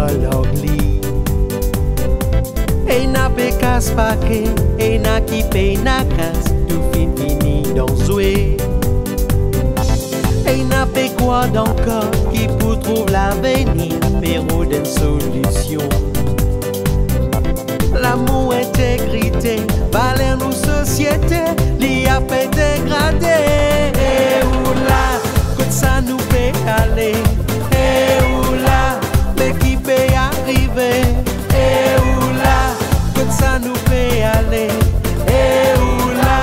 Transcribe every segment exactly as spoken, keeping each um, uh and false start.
Lor li. Ena pe kas pake, ena ki pena kas, tou finn fini dan zwe. Ena pe krwar dan kor ki pou trouv lavenir, pe rod enn solision. Lamour, integrite, valer nou sosiete, li ape degrade. E ou la, kot sa nou pe ale? E ou la, me ki pe arive? E ou la, kot sa nou pe ale? E ou la,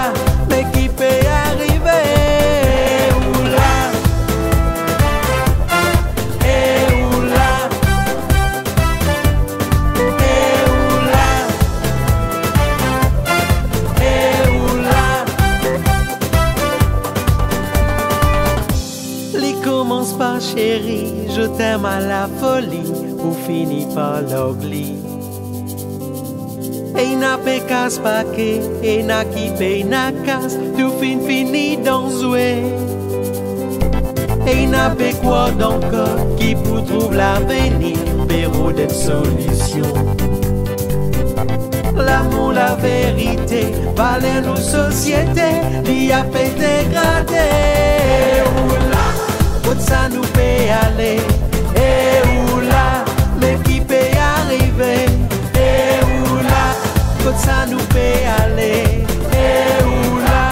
me ki pe arive? E ou la, e ou la, e ou la, e ou la. Li koumans par seri, je t'aime à la folie, pou fini par lor li. Ena pe kas pake, ena ki pena kas, tou finn fini dan zwe. Ena pe krwar dan kor ki pou trouv lavenir, pe rod enn solision. Lamour, laverite, valer nou sosiete, li ape degrade. E ou la, kot sa nou pe ale? E ou la, me ki pe arive? E ou la, kot sa nou pe ale? E ou la,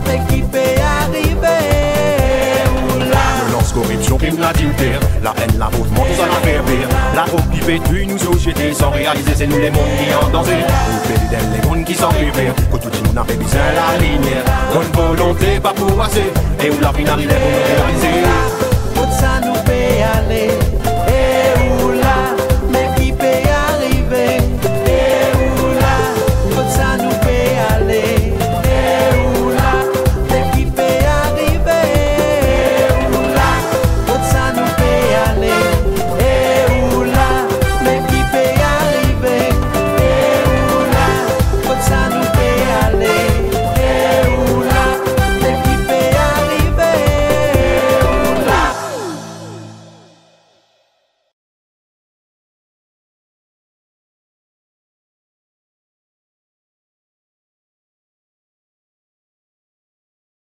me ki pe arive? E ou la. Violans, koripsion, krim, ladilter, laenn, lavot, manti, sa lafer per, ladrog ki pe touy nou sosiete san realize se nou lemonn ki an danze. Nou pe viv dan lemonn ki san reper, kot tou dimoun ena bizin lalimier. Bonn volonte pa pou ase, e ou la finn arive pou nou realize. Kot sa nou pe ale?